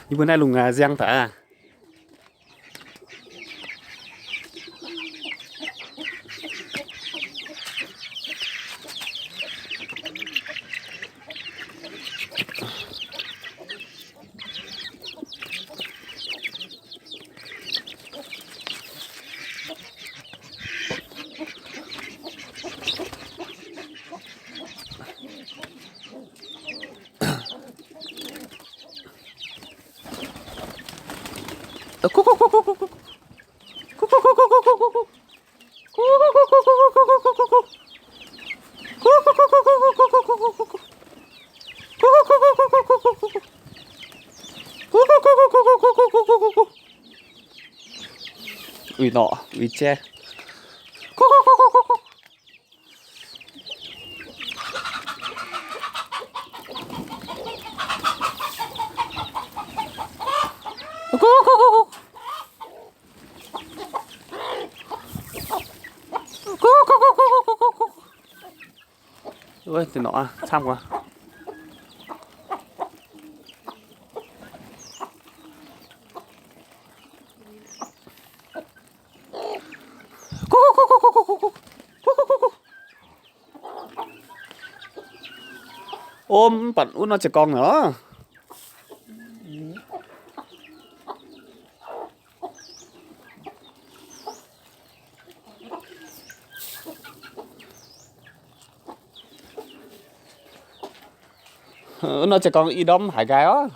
Yie mbuo naaiv lungh nziang daaih. Uix norqc, uix jaiv. Wuov, deix norqc aqv, camv guaax. Om, mv baac wuov norm ziepc gorngv nor. Wuov norm ziepc gorngv i ndorm haiz nqaai oc.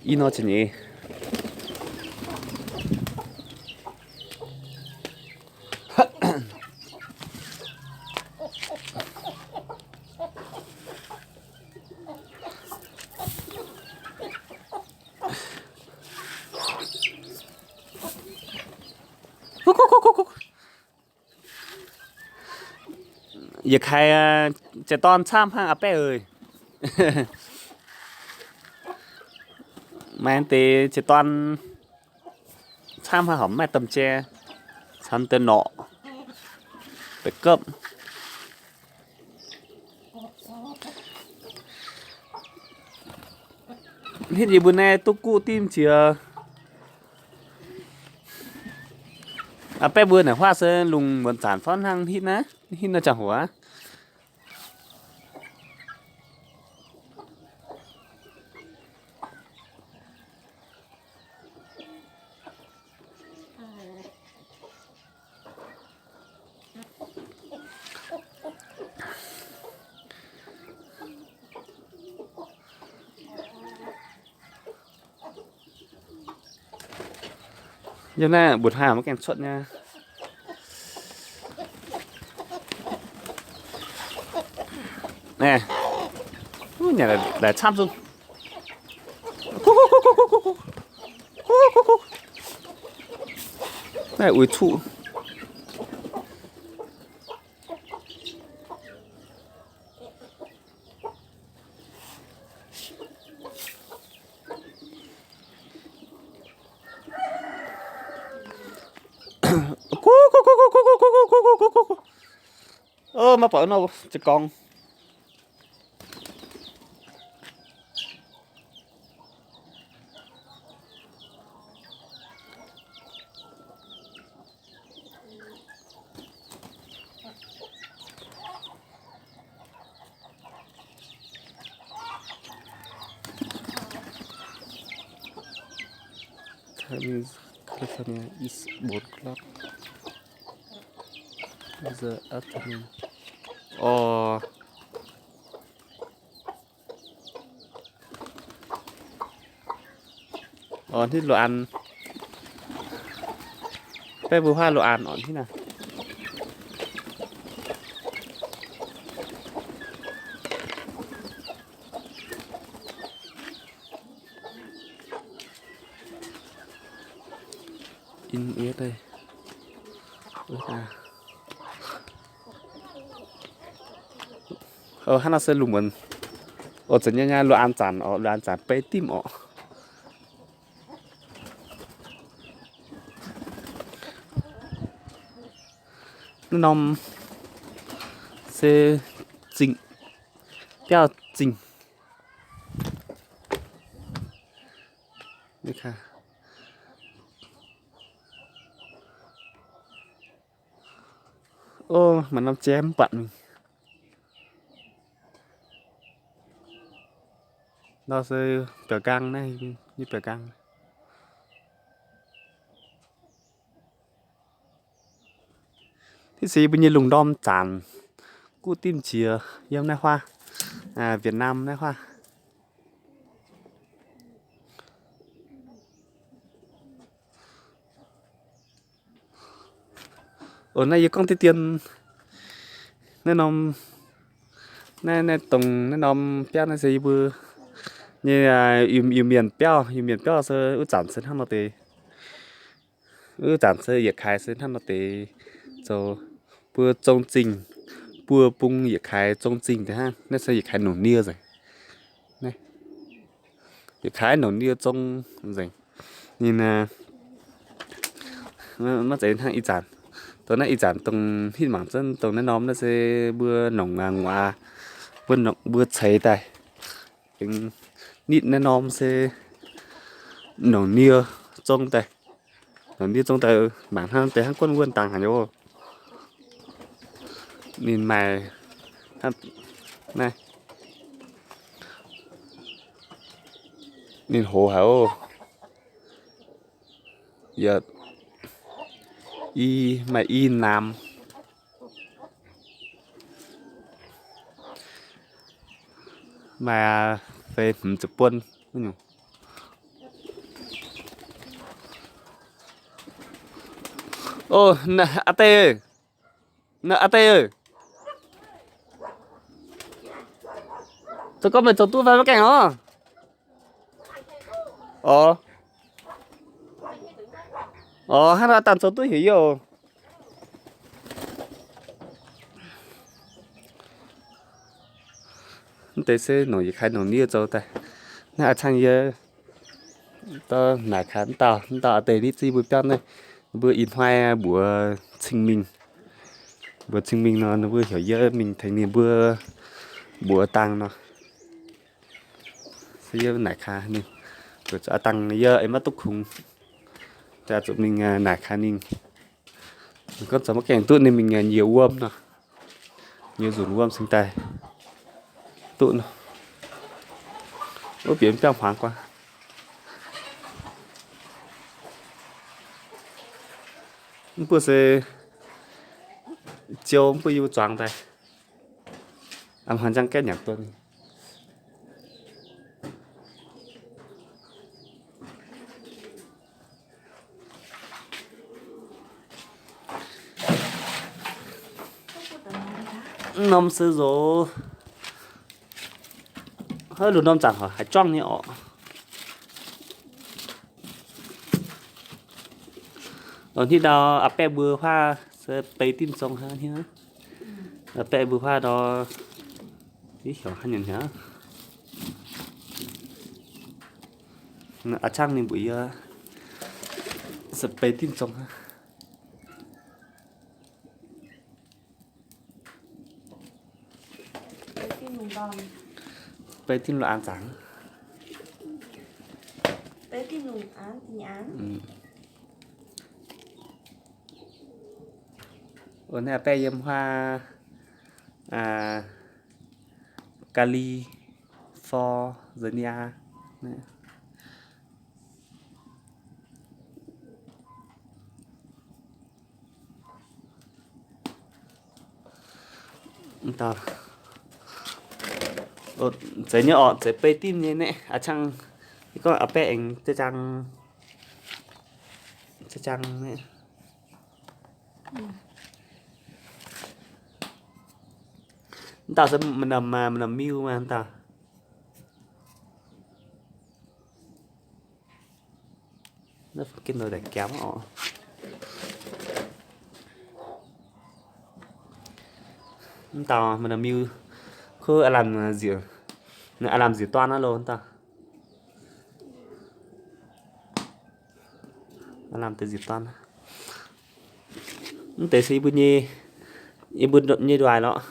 I nor ziepc nyeic. Yietc kaaix ziepc dorn camv hnangv aqv baeqv oc. Maaih deix ziepc dorn camv hnangv, horpc maaih domh jai, camv deix norqc, deix gopv. Hitv yie mbuo naaiv duqv guv dimv jiex. Aa, baeqv mbuo naaic huaav se lungh muonz zanc fai hnangv hitv naaiv, hitv naaiv ziangh hoc aqv. Yiem naaiv mbuoqc haaix maiv gaengh cuotv nyei. Naaiv, nyanc daaih camv zungv. Naaiv uix cuqv. Maiv buatc nor ziepc gorngv. Coming, California is one o'clock in the afternoon. Orh. Orn hitv lo an. Baeqv mbuo huaav lo an orn hitv naaiv. In yie daaih. Hnangv naaiv se lungh muonz. Oc, zanc nyei nyei luoqc an zanc oc, luoqc an zanc beiv dimv oc. Naaiv norm se zingh, biauv zingh. Ov, maaih norm jai mv buatc mingh. Nor se biauv-nqaang naaiv, nyei biauv-nqaang. Naaiv se yie mbuo nyei lungh ndorm zanc, guv dimv qiex yiem naaiv huaav, Việt Nam naaiv huaav. Oc, naaiv yie gorngv deix dien, naaiv norm, naaiv, naaiv dongh naaiv norm biauv naaiv se yie mbuo nyei Iu-Mienh biauv. Iu-Mienh biauv se wuov zanc se hnangv nor deix. Wuov zanc se yietc kaaix se hnangv nor deix zoux. Mbuo zong zingh, buo bung yietc kaaix zong zingh deix hnangv. Naaiv se yietc kaaix nongc nie nzengc. Yietc kaaix nongc nie zong nzengc. Ninh maiv zeiz hnangv ih zanc. Dongh naaiv ih zanc dongh hitv mangc zunv dongh naaiv norm naaiv se mbuo nongc nguaaz, mbuo nongc mbuo ceix daaih. Nitv naaiv norm se nongc nie zong daaih. Nongc nie zong daaih mangc hnangv deix hnangv guonv wuonh dangh haic oc. Ninh maaih, naaiv, ninh hoz haic oc. Yaac i, maaih i naamx, maaih feix hmz ziepc buonc. Ov, aa deix, aa deix, zoux gorngv meih zoux duqv fai maiv gaengh oc? Oc, oc, hnangv nor dangh zoux duqv heuc yie oc. Mv deix se nongc yietc kaaix nongc nie zoux daaih. Naaiv a'cangh yie naaic kaaix mv dauh, mv dauh aa deix nitv ziex mbuo biauv naaiv, ninh mbuo ih hnoi mbuox cing-mingh, mbuox cing-mingh nor ninh mbuo heuc yie mingh tengx ninh mbuo mbuox dangh nor. Se yie naaic kaaix ninh, zuqc dangh yie aengx maiv duqv kungx, zuqc mingh naaic kaaix ninh. Gorngv zoux maiv gaengh duqv ninh mingh nyiec wuom nor, nyiec nzunc wuom cingx daaih duqv nor. Wuov bieqc biauv hmuangx guaax. Mv buo se ziou mv buo yie mbuo zuangx daaih. A'hnoi njang gaeqv nyanc duon. Norm se nzox haiv lungh norm zanc haiz juangv nyei orqc. Lorz hnitv ndau a'baeqv mbuo huaav se beiv dimv zong hnangv. A'baeqv mbuo huaav ndau, ih hiuv haaix nyungc hnyangx. A'cangv ninh mbuox yie se beiv dimv zong hnangv. Beiv dimv lungh aanx zaangc. Wuov naaiv baeqv yiem huaav, California. Mv dauh, zeiz nyei orqc, zeiz beiv dimv nyei naeqv. A'cangv yie gorngv a'baeqv aengx jaa-jaang, jaa-jaang naeqv. Mv dauh se maaih norm, maaih norm miu maah, mv dauh. Naaiv fu'jueiv ndoih daaih giamv oc. Mv dauh maaih norm miu, kuv aav lamh nzieqc, Aav lamh nziec duan aqv loh. Aav lamh deix nziec duan. Mv deix se yie mbuo nyei, yie mbuo nyei nduaaic lorqc.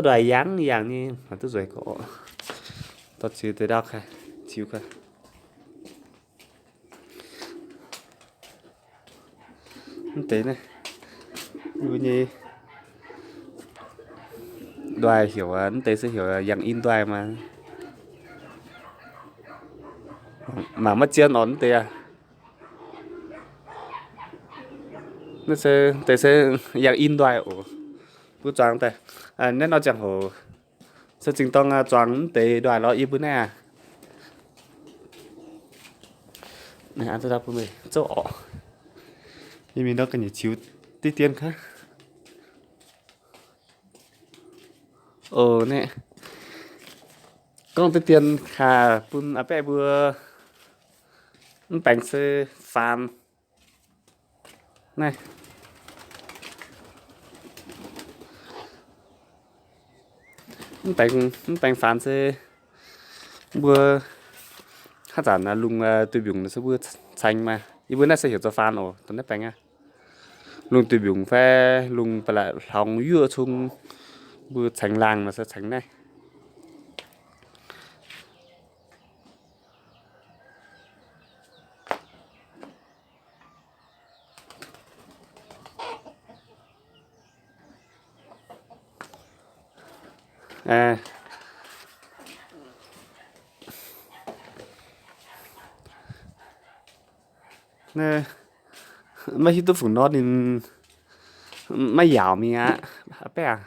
Nduaaic yangh yangh nyei, maiv duqv nzueic gorqv. Dorh ziux deix ndau kaaix, ziux kaaix. Mv deix naaiv, yie mbuo nyei nduaaic heuc, mv deix se heuc yangh in nduaaic maah. Mangc maiv zien orqc mv deix aac. Naaiv se, deix se yangh in nduaaic oc. Mbuo zuangx daaih, naaiv nor ziangh hoc se zingh dorng zuangx mv deix nduaaic lorqc yie mbuo naaiv aac. Zouv orqc. Yie mingh ndortv ga'nyiec ziux diqv dien kaav. Oc, naaiv gorngv diqv dien kaav bun a'baeqv mbuo mv baengx se faanx. Naaiv mv baengx, mv baengx faanx se mbuo haaix zanc lungh duih mbiungc se mbuo caengx maah. Yie mbuo naaiv se heuc zoux faanx oc, dongh naaiv baengx aqv. Lungh duih mbiungc fai lungh ba'laqc hlorngx yuoqv cung, mbuo caengx laangh nor se caengx naaiv. Maiv hiuv duqv fungc nor ninh maiv yaauc mingh aqv, a'baeqv aac.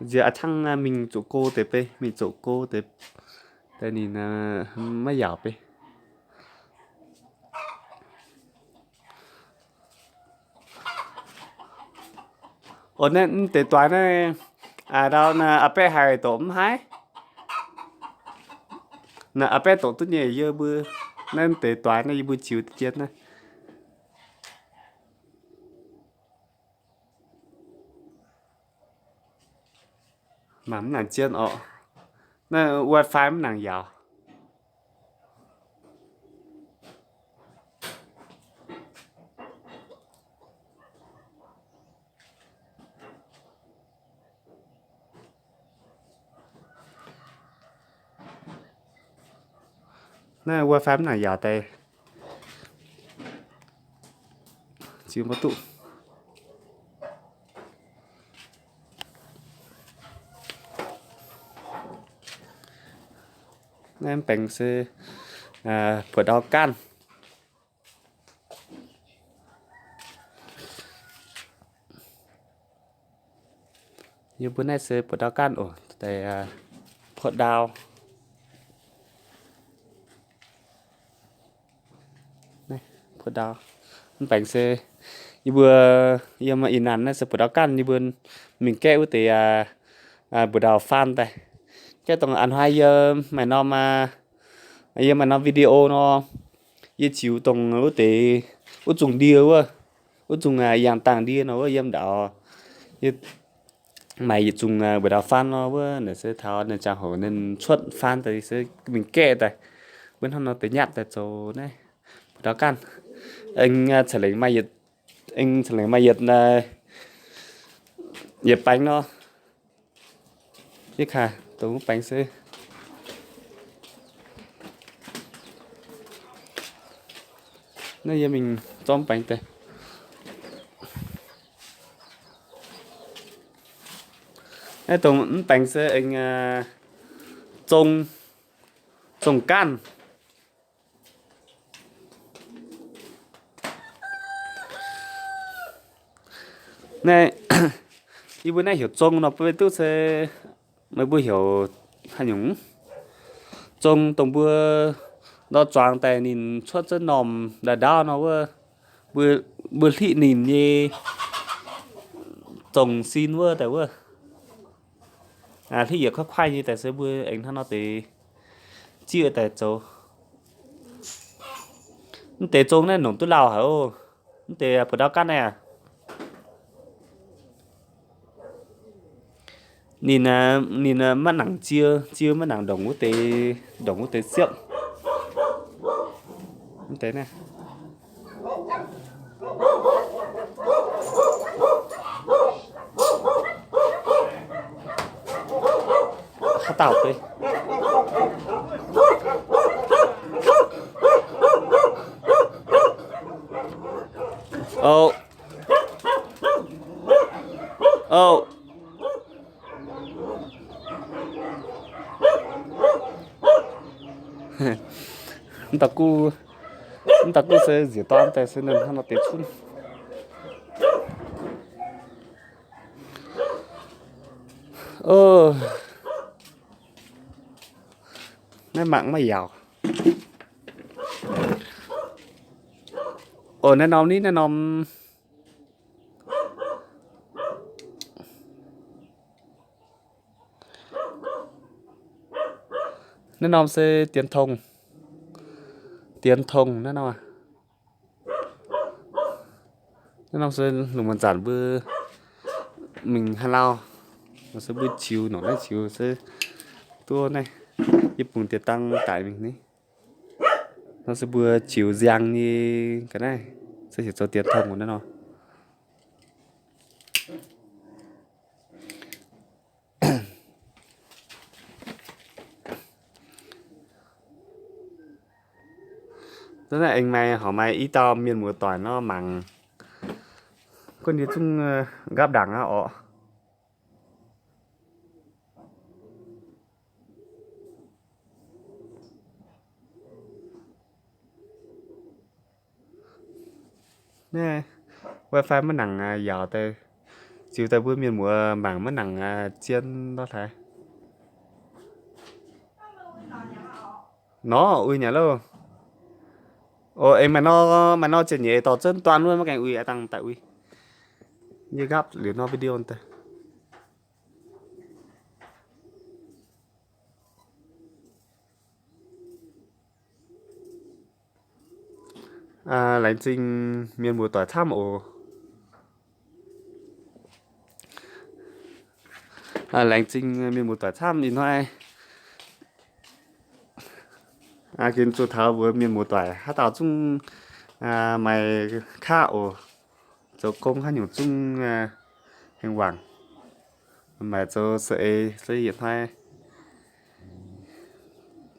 Nziex a'cangv mingh zoqc go deix bei, mingh zoqc go deix, deix ninh maiv yaauc bei. Oc, naaiv mv deix doix naaiv, ndau naaiv a'baeqv haiz doqc mv haih. Naaiv a'baeqv doqc duqv nyei yie mbuo, naaiv mv deix doix naaiv yie mbuo ziux deix jienv naaiv. Mangc mv nangc jienv orqc. Naaiv wifi mv nangc yaauc. Naaiv wifi mv nangc yaauc deix. Ziux maiv duqv. Naaiv baengx se buoz-ndau gaanv. Yie mbuo naaiv se buoz-ndau gaanv oc, deix buoz-ndau. Buoz-ndau. Mv baengx se yie mbuo yiem ih nanc naaiv se buoz-ndau gaanv, yie mbuo mingh gaeqv wuov deix buoz-ndau faan daaih. Gaeqv dongh a'hnoi yie maaih norm, yie maaih norm video nor, yie ziux dongh wuov deix, wuov zungh ndie wuov, wuov zungh yangh dangh ndie nor wuov yiem ndau. Yie maaih yietc zungh buoz-ndau faan nor wuov, naaic se taux naaiv ziangh hoc ninh cuotv faan daaih se mingh gaeqv daaih. Mbuo hnangv nor deix nyatv daaih zoux naaiv buoz-ndau gaanv. Aengx ca'lengc maaih yietc, aengx ca'lengc maaih yietc, yietc baengx nor. Yie kaaix dongh wuov baengx se naaiv yie mingh zorqv baengx daaih. Naaiv dongh mv baengx se aengx zong, zong gaanv. Naaiv yie mbuo naaiv heuc zong nor, beiv duqv se meih mbuo heuc haaix nyungc? Zong dongh mbuo ndortv zuangx daaih ninh cuotv zunv normh ndaauv ndaauv nor wuov, mbuo hlipv ninh nyei zong sin wuov daaih wuov. Hlipv yietc kuaaiv kuaaiv nyei daaih se mbuo aengx hnangv nor deix zieqv daaih zoux. Mv deix zong naaiv nongc duqv lauh haic oc. Mv deix buoz-ndau gaatv naaiv aac. Ninh, ninh maiv nangc ziu, ziu maiv nangc ndongc wuov deix, ndongc wuov deix siepv. Mv deix naaiv. Haaix dauh deix? Ov. Ov. Mv dauh guv, mv dauh guv se nziex dorn daaih se ninh hnangv nor deix cunv. Ov, naaiv mangc maiv yaauc. Ov, naaiv norm ni, naaiv norm, naaiv norm se dienx tongh, dienx tongh naaiv norm. Naaiv norm se lungh muonz zanc mbuo mingh haaix lauh, se mbuo ziux nongc naaiv ziux se duqv naaiv, yie bungx diex dang daic mingh ni. Nor se mbuo ziux nziang nyei ga'naaiv, se heuc zoux dienx tongh naaiv nor. Naaiv aengx maaih horpc maaih i dauh mienh muoz-doic nor mangc, guon nyei zungv nqaapv ndaangc aqv orqc. Naaiv wifi maiv nangc yaauc daaih, ziux daaih mbuo mienh muoz mangc maiv nangc zien ndortv hlaax. Nor uix nyei loh. O, aengx maaih nor, maaih nor ziepc nyeic dorh zunv duan wuov maiv gaengh uix, aav dangh daaih uix. Yie nqaapv liuz nor video daaih. Laengz zingh mienh muoz-doic camv oc. Laengz zingh mienh muoz-doic camv ih hnoi. Gin zuqc taux mbuo mienh muoz-doic haaix dauh zungv maaih kaqv oc, zoux gong haaix nyungc zungv hengx wangc. Maaih zoux saeng-eix se yietc hnoi,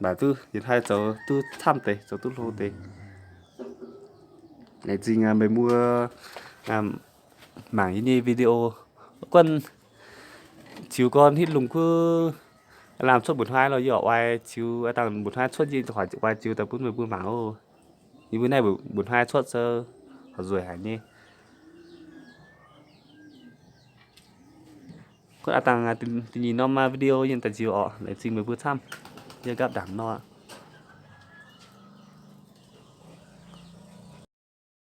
maaih duqv yietc hnoi zoux duqv camv deix, zoux duqv hlo deix. Laengz zingh meih mbuo mangc yie nyei video. Guanh ziux gorn hitv lungh kuv lamh cuotv mba'hnoi lorh, yie oix ziux dangh mba'hnoi cuotv yie hoic oix ziux daaih bun meih mbuo mangc oc. Yie mbuo naaiv mba'hnoi cuotv se horpc nzueic haic nyei. Gunv aav dangh da'nyeic norm video yie daaih ziux orqc, laengz zingh meih mbuo camv. Yie nqaapv ndaangc nor.